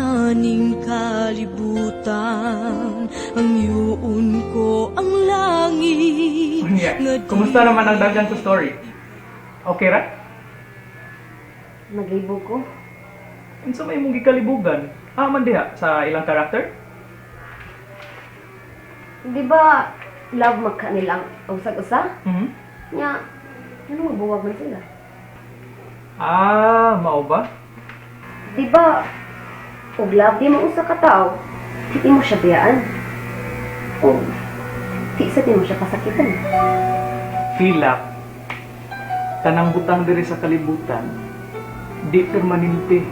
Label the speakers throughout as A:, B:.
A: Tanan ning kalibutan, hangyoon ko ang langit
B: Yeah.
A: nga di
B: Kumusta naman ang dagan sa story? Okay ra?
C: Naglibog ko.
B: Unsa may imong gikalibugan? Ah, man diha sa ilang character?
C: Di ba love magka nilang usag-usa?
B: Mhm.
C: Nya, ano, magbuwag man sila?
B: Ah, mao ba?
C: Di ba, og love di mo usa ka tawo, di mo siya biyaan. O, di sa di mo siya pasakitan.
B: Hilak. Tanang butang diri sa kalibutan, di permanente.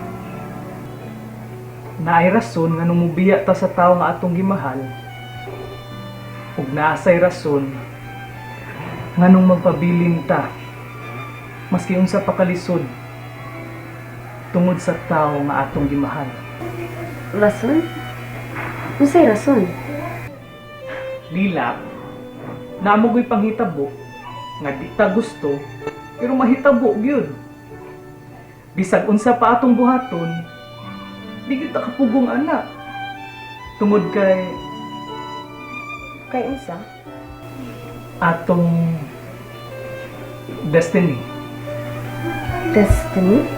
B: Naay rason nga numubiya ta sa tawo nga atong gimahal. Ug naasay rason nganong magpabilin ta maski unsa pa kalisod tungod sa tawo nga atong gimahal.
C: Rason? Unsay rason?
B: Lila, naa man goy panghitabo nga di ta gusto pero mahitabo gyud. Bisag unsa pa atong buhaton, di gyud ta kapugong ana. Tungod kay
C: Kay unsa?
B: Atong destiny.
C: Destiny?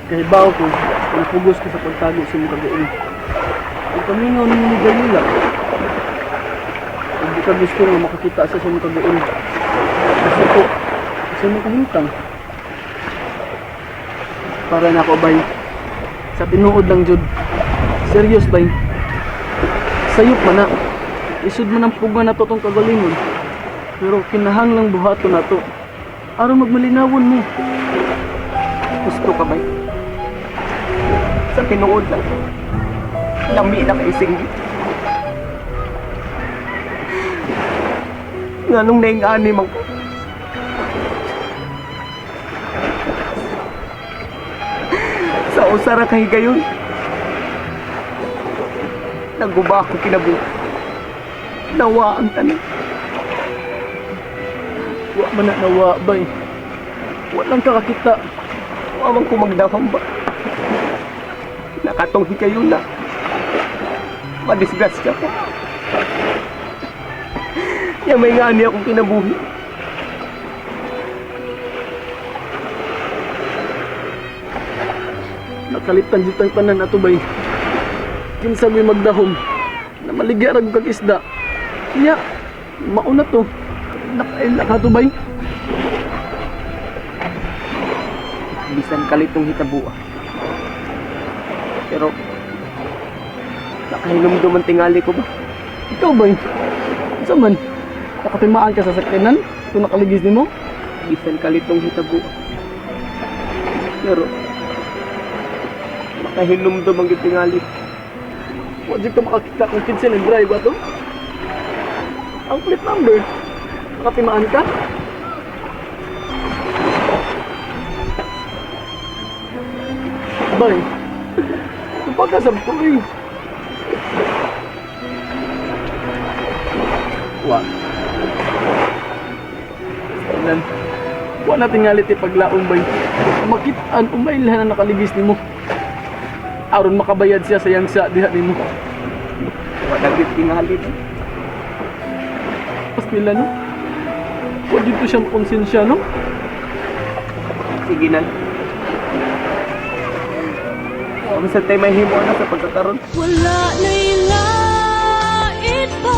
D: Kahibaw ko, nagpugos ka sa pagtago sa imong kagain. Ang paminaw nimo ni Galila. Kung di ka gusto nga makakita sa imong kagain. Kasi po, sa imong kahimtang. Para na ako, bay. Sa tinuod lang, jud. Serious, bay. Sayop man na. Isod man ang puga na to tong kagalingon. Pero kinahanglang buhaton na to. Aron magmalinawon mo.
E: Gusto ka ba? Sa tinuod lang. Lami na kay singgit. Nganong naing-ani man ko? Sa usa ra kay higayon, naguba ako kinabuhi. Nawa ang tanan.
D: Wa man na nawa, bay. Walang kakakita.
E: Wa man ko magdahom ba? Nakatong higayon na. Madisgrasya ko. Ya may ngani akong kinabuhi.
D: Nakalitan jud tang tanan ato, bay. Kinsa may magdahom na maligya ra kag isda. Nya, mauna to. Nakaila ka to, bay.
E: Bisan kalitong hitabua. Pero nakahinumdum ang tingali ko ba?
D: Ikaw, bay. Unsa man? Nakatimaan ka sa sakyanan kung nakaligis nimo?
E: Bisan kalitong hitabua. Pero makahinumdum ang tingali.
D: Wa jud ka makakita kung kinsa nag-drive ato. Ang plate number. Nakatimaan ka? Bay. Kapag ka sa eh. Wa. Nan. Wa na tingali ti paglaom, bay. Makitaan umailhan na nakaligis nimo. Aron makabayad siya sa yangsa diha nimo.
E: Wa na gyud tingali.
D: Pas nila, no? Wa dito siya makonsensya, no?
E: Sige na. Wa man sa tay mahimo na sa pagkakaron.
A: Wala na'y lait pa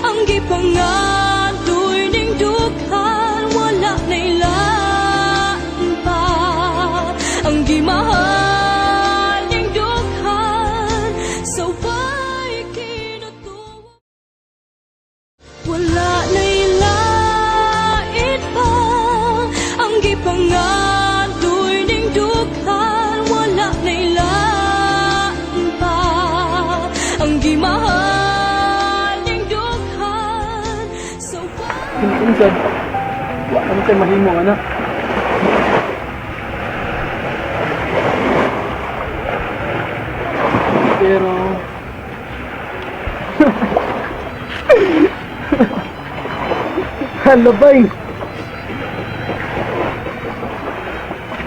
A: ang gipangandoy ning dughan. Wala na'y lain pa ang gimahal ning dughan. Sa way kinutuo. Wala na'y lait pa ang gipangandoy ning dughan. Wala na'y lain pa ang gimahal ning dughan.
D: Kinuunsad, wa naman tayo mahimo ana. Pero hala bay!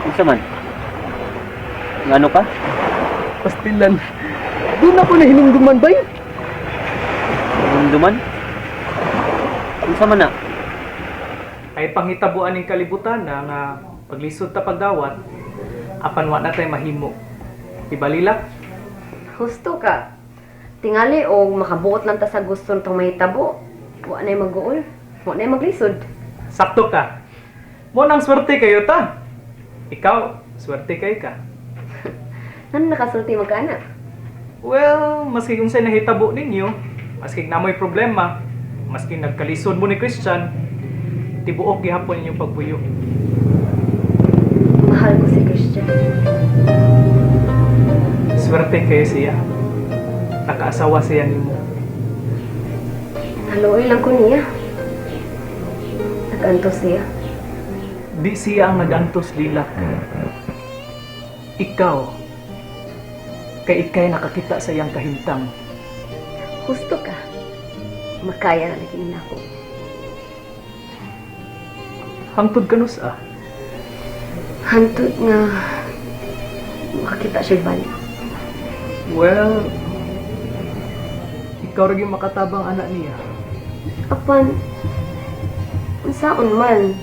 F: Unsa man? Ngano ka?
D: Pastilan. Doon ako nahinumduman bay.
F: Hinumduman? Unsa man na?
B: Ay panghitabuan ning kalibutan na nga paglisod ta pagdawat apan wa na tay mahimo. Di ba, Lila?
C: Husto ka. Tingali og makabuot lang ta sa gusto nitong mahitabo. Wa na'y mag-uol. Wa na'y maglisod.
B: Sakto ka. Mo nang swerte kayo ta. Ikaw, swerte kay ka.
C: Ano nakasulti magkaanak?
B: Well, maski unsay nahitabo ninyo, maski namoy problema, maski nagkalisod mo ni Christian, tibuok gihapon inyong pagbuyo.
C: Mahal ko si Christian.
B: Swerte kayo siya. Nakaasawa siya nimo.
C: Naluoy lang ko niya. Nag-antos siya.
B: Di siya ang nagantos, Lila. Ikaw, kay ikay nakakita sa iyang kahimtang.
C: Husto ka. Makaya na lagi nako.
B: Hangtod kanus ah.
C: Hantod nga makakita siya balik.
B: Well, ikaw ra gyud makatabang anak niya.
C: Apan, unsaon man,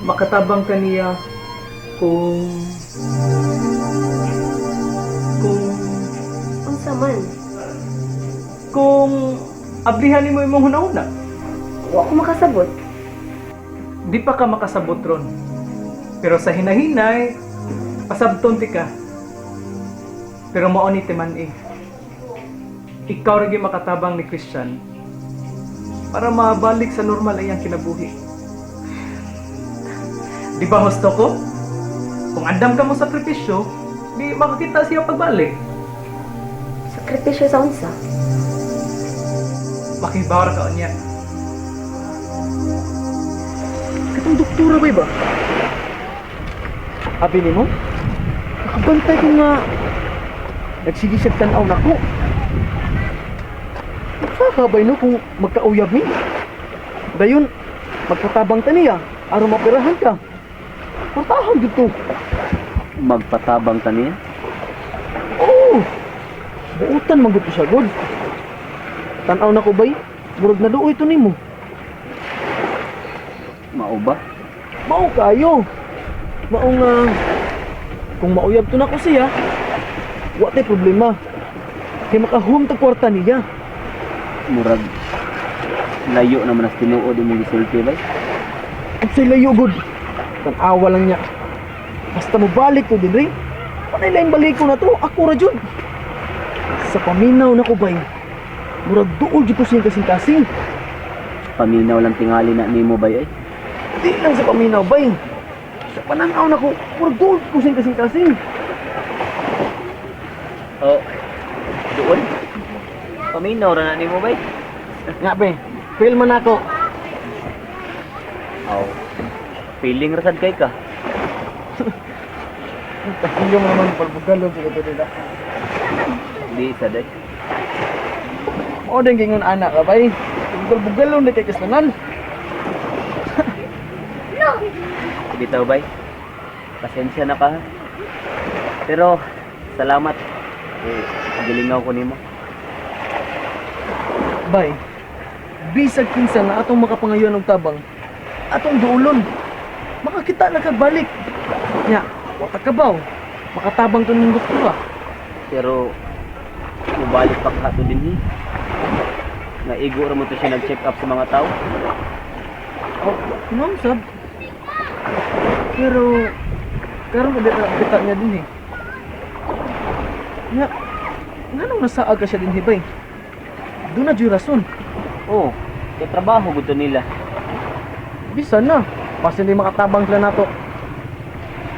B: Makatabang kaniya kung kung
C: unsa man,
B: kung ablihan nimo imong hunahuna.
C: wa ko makasabot.
B: Di pa ka makasabot ron. Pero sa hinahinay, pasabton ti ka. Pero mao ni timan eh. Ikaw ra gyud makatabang ni Christian para mabalik sa normal ang iyang kinabuhi. Di ba husto ko? Kung andam ka mo sakripisyo, di makakita siya pagbalik.
C: Sakripisyo sa unsa.
B: Makibawar ka unya.
D: Katong doktora bay ba? Abi nimo? Nakabantay ko nga. Nagsige siya tanaw nako. Saka bay no kung magkauyab mi? Dayon, magkatabang ta niya aron mapirahan ka. Portahan gyud to.
F: Magpatabang ta niya?
D: Oo. Buutan man gud to siya god. Tanaw nako bay, murag naluoy to nimo.
F: Mao ba?
D: Mao kayo. Mao nga kung mauyab to nako siya, wa tay problema. Kay makahum tag kwarta niya.
F: Murag layo naman as tinuod imong gisulti bay.
D: Unsay layo gud. Tan-awa lang niya. Basta mobalik ko dinri. Panay lain balik ko na to, ako ra jud. Sa paminaw nako bay. Murag duol jud ko siyang kasing-kasing.
F: Paminaw lang tingali na nimo bay ay.
D: Di lang sa paminaw bay. Sa pananaw nako, murag duol ko siyang kasing-kasing.
F: Oh. Doon. Paminaw ra na nimo bay.
D: Nga be, fail man ako.
F: Aw. Feeling ra sad kay ka.
D: Tahiyo mo naman palbugalon sa ito nila.
F: Di sa day.
D: O din gingon anak ka bay. Palbugalon na kay kaslanan.
F: Bitaw bay. Pasensya na ka. Ha. Pero salamat. Eh, gilingaw ko nimo.
D: Bay, bisag kinsa nga atong makapangayon og tabang, atong duulon. Makakita na kag balik. Nya, wa ta kabaw. Makatabang to ning doktora.
F: Pero mubalik pa ka to dinhi. Naigo ra mo to siya nag-check up sa mga tao.
D: Oh, ma'am sab. Pero karon pa kita kita niya din eh. Nya, nganong nasaag ka siya din bay? Doon na jud rason.
F: Oh, kay trabaho gud to nila.
D: Bisan na. Basta hindi makatabang sila nato.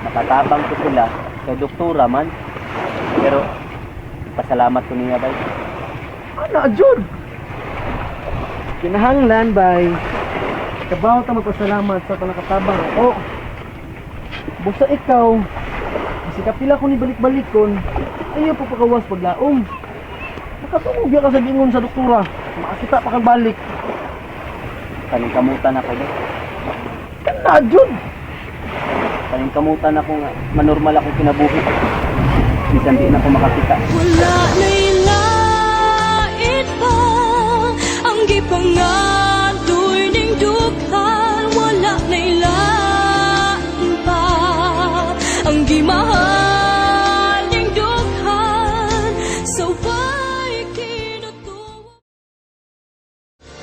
F: Nakatabang to sila kay doktora man. Pero pasalamat ko niya bay.
D: Ana, jud. Kinahanglan bay. Kabaw ta magpasalamat sa panakatabang ako. Busa ikaw, kasi kapila ko ni balik-balikon, ayaw pa pakawas paglaom. Nakatungog ka sa gingon sa doktora, makakita pa kang balik.
F: Paningkamutan ako ba?
D: Kana jud.
F: Paningkamutan ako nga manormal akong kinabuhi. Bisan di na ako makakita.
A: Wala na'y lait pa ang gipangandoy ning dughan. Wala na'y lain pa ang gimahal ning dughan. Sa way kinutuo.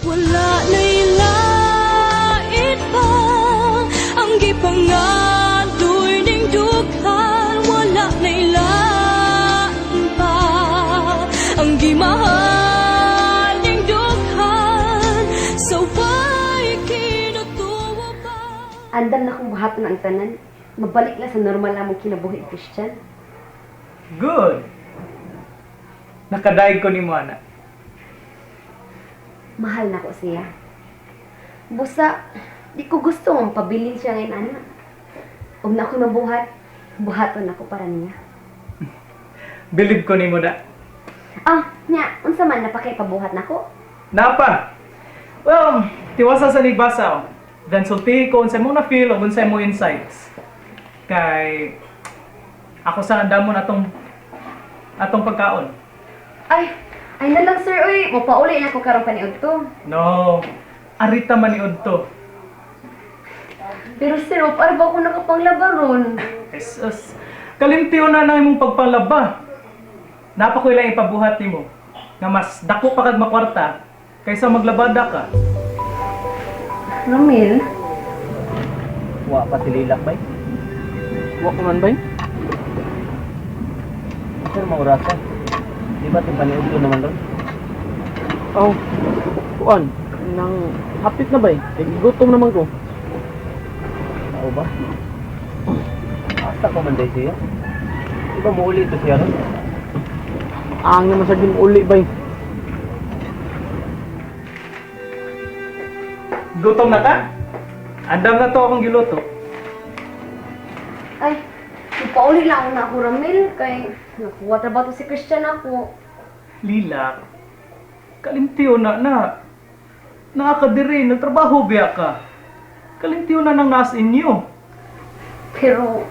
A: Wala na'y lait pa ang gipangandoy ning dughan. Wala na'y lain pa ang gimahal ning dughan. Sa way kinutuo pa.
C: Andam na kong buhaton ang tanan. Mabalik lang sa normal among kinabuhi, Christian.
B: Good. Nakadaig ko nimo, ana.
C: Mahal na ko siya. Busa, di ko gusto nga pabilin siya ngayon, ana. Huwag na ako mabuhat, buhaton ako para niya.
B: Bilib ko nimo da.
C: Ah, nya, unsa man napakaipabuhat nako?
B: Napa. Well, tiwasa sa nigbasa. Oh. Then sultihi ko unsay mong na-feel o unsay mong insights. Kay ako sa andamon atong atong pagkaon.
C: Ay, ay na lang sir, uy, mopauli na ko karon paniud to.
B: No. Arita maniud to.
C: Pero sir, para ba ako nakapanglaba ron?
B: Jesus. Kalimtiyo na na imong pagpalaba. Napa ko ilang ipabuhat nimo nga mas dako pa kag makwarta kaysa maglabada ka.
C: Romil,
F: Wa pa si Lilak bay.
D: Wa ko man bay.
F: Sir, maurasa. Di ba timpaniod ko naman ron?
D: Oh, kuan, nang hapit na bay. Kay gutom naman ko.
F: Tao ba? Asa pa man day siya? Di ba muuli ito siya ron?
D: Ang naman sa uli bay.
B: Gutom na ka? Andam na to akong giluto.
C: Ay, mopauli lang na ako, Romil, kay nakuha trabaho si Christian ako.
B: Lila, kalimtiyo na na. Naa ka diri, nagtrabaho biya ka. Kalimtiyo na nang naas inyo.
C: Pero,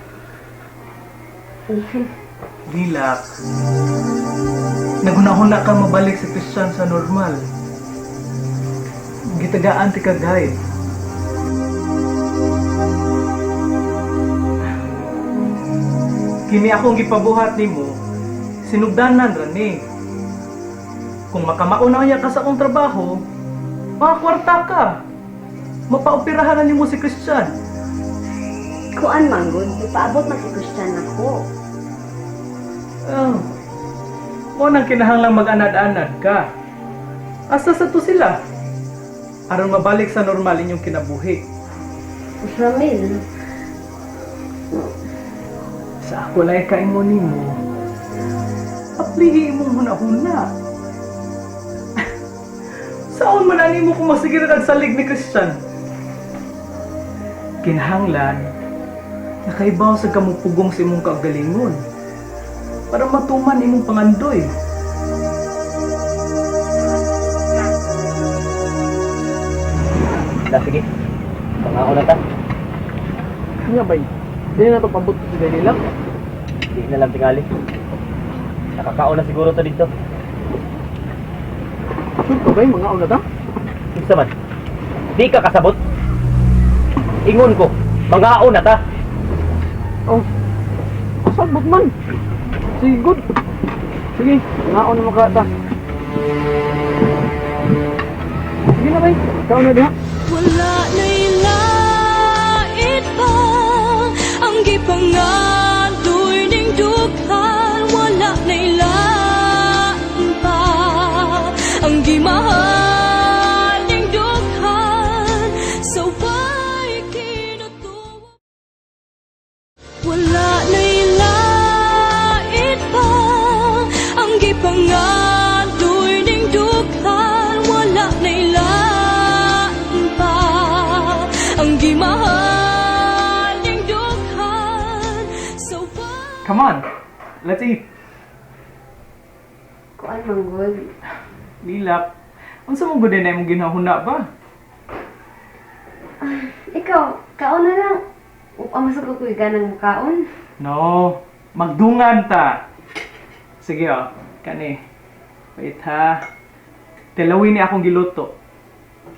B: Lila, naghunahuna ka mabalik si Christian sa normal. Gitagaan ti ka guide. Kini akong gipabuhat nimo, sinugdanan ra ni. Kung makamauna niya ka sa akong trabaho, makakwarta ka. Mapaoperahan na nimo si Christian.
C: Kuan man gud, ipaabot man si Christian nako.
B: Oh. Mo nang kinahanglang mag-anad-anad ka. Asa sa to sila? Aron mabalik sa normal inyong kinabuhi.
C: Ramil,
B: Sa ako lang kaingon nimo. Aplihi imong hunahuna. Saon man ani mo kung masigir kag salig ni Christian? Kinahanglan nakaibaw sa kamupugong sa imong kaugalingon para matuman imong pangandoy.
F: Da, sige. Pangako na ta.
D: Nga bay. Dili na to pabot sa Lilak.
F: Di na lang tingali. Nakakaon na siguro ta dito.
D: Sure ka bay, mga una ta?
F: Unsa man? Di ka kasabot. Ingon ko, mangaon na ta.
D: Oh. Kasabot man. Sige, good. Sige, ngaon na maka ta. Sige na bay, ikaw na diha.
A: Wala na'y lait pa ang gipangandoy ning dughan. Wala na'y lain pa ang gimahal ning dughan. Sa way kinutuo. Wala na'y lait pa ang gipangandoy ning dughan. Wala na'y lain pa Ang gimahal ning dughan sa
B: Come on, let's eat.
C: Kuan man gud.
B: Lilak, unsa man gud na imong ginahuna ba?
C: Ikaw, kaon na lang. Upang masugod ko ganang mukaon.
B: No, magdungan ta. Sige oh, kani. Wait ha. Tilawin ni akong giluto.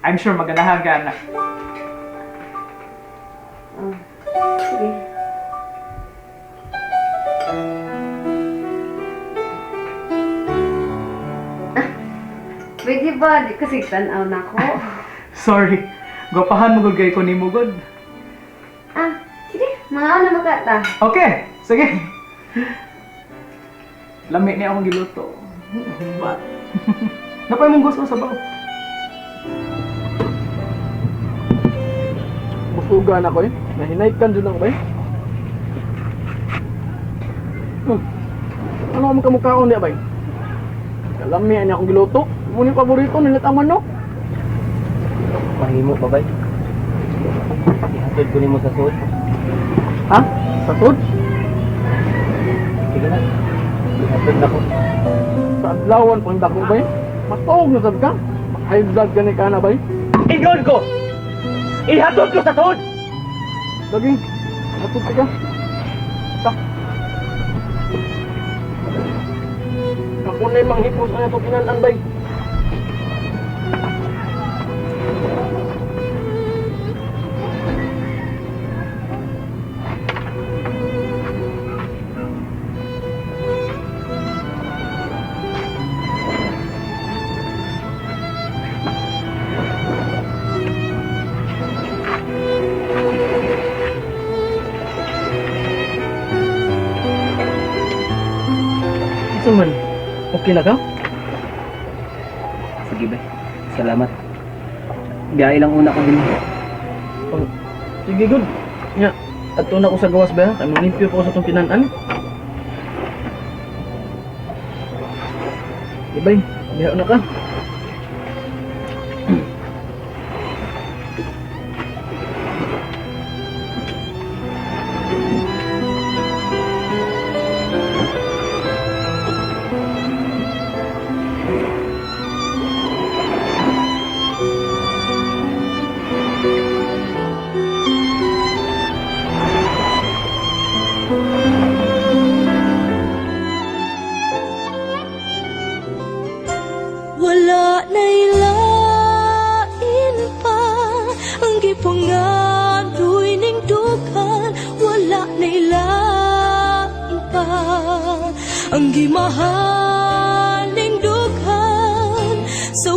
B: I'm sure maganahan ka na.
C: Oh, sige. Ah, pwede ba? Di kasi tanaw na ko.
B: Sorry. Gwapahan mo gud kay ko nimo gud.
C: Ah, sige. Mga ano makata.
B: Okay, sige. Lami ni akong giluto. Humba. Napay mong gusto sa baw.
D: Busuga na ko eh. Nahinay kan dyan ako eh. Ano ang kamukhaon niya bay? Kalami ani akong giluto. Muna yung paborito nila ang manok.
F: Mahimo pa bay. Ihatod ko nimo sa sud.
D: Ha? Sa sud?
F: Sige na. Ihatod na ko.
D: Sa adlawan pang dako bay. Matuog na sad ka. High blood ka ni kana bay.
F: Ingon ko! Ihatod ko sa sud!
D: Lagi, hatod ka. Ta. Ako na'y manghipos ang itong kinanan bay. Isa man, okay na ka?
F: Sige bay. Salamat. Biyahe lang una ko din.
D: Oh, sige, good. Nga, adto na ko sa gawas ba? Kay manglimpyo pa ko sa itong kinanan. Ibay, biyahe na ka.
A: Wala na'y lain pa ang gipangandoy ning dughan. Wala na'y lain pa ang gimahal ning dughan sa